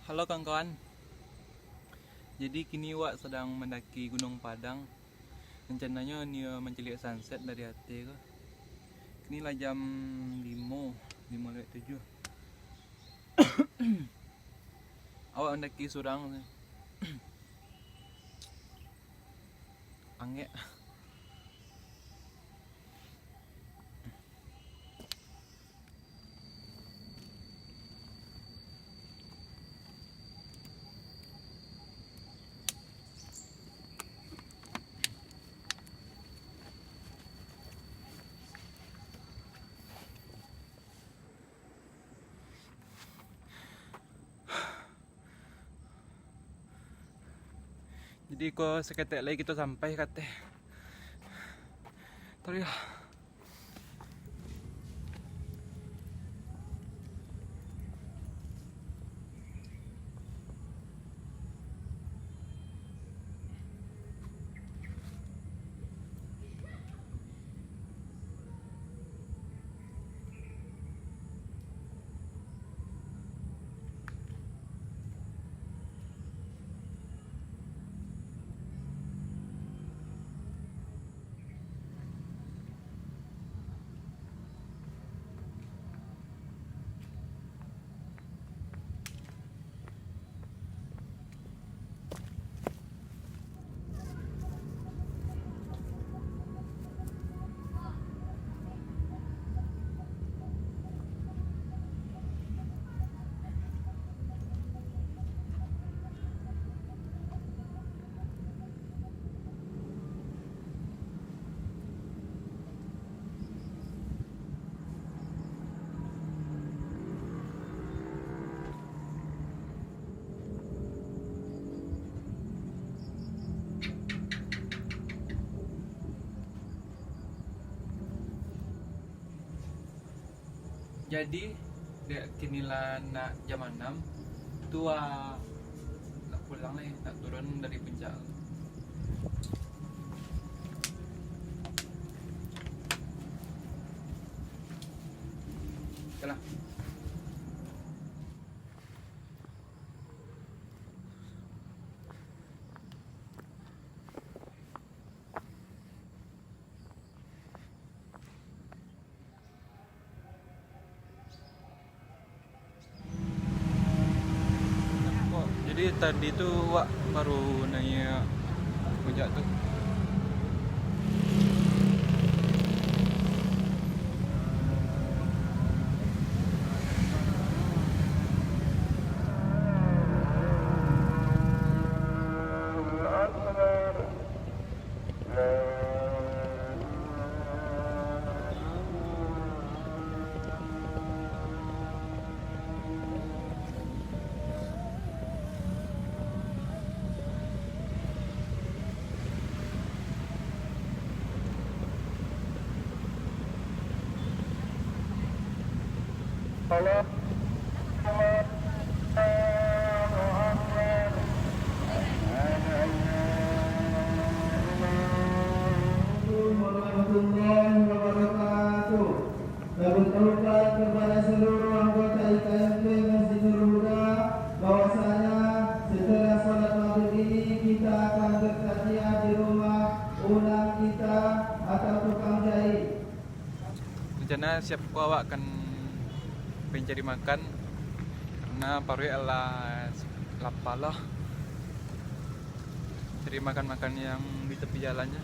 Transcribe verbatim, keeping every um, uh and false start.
Halo kawan-kawan. Jadi kini wak sadang mandaki Gunung Padang. Rencananyo nio mancaliak sunset dari ateh ko. Kini lah jam limo, limo lewat tujuh. Awak mandaki surang. Angek. Jadi ko saketek lai kito sampai ka ateh. Taruih lah. Jadi, dek kini lah nak jam anam, tu, ah, nak pulang lai, nak turun dari puncak. Oke lah. Jadi tadi tu wak baru naiak puncak tu. Warahmatullahi wabarakatuh. Kami ucapkan kepada seluruh anggota I K M P Masjid Nurul Huda bahwasanya setelah salat maghrib ini kita akan bertakziah di rumah unang kita atau tukang jahit. Rencana siap ko awak akan mencari makan karena paruik alah lapa lah. Cari makan-makan yang di tepi jalannya.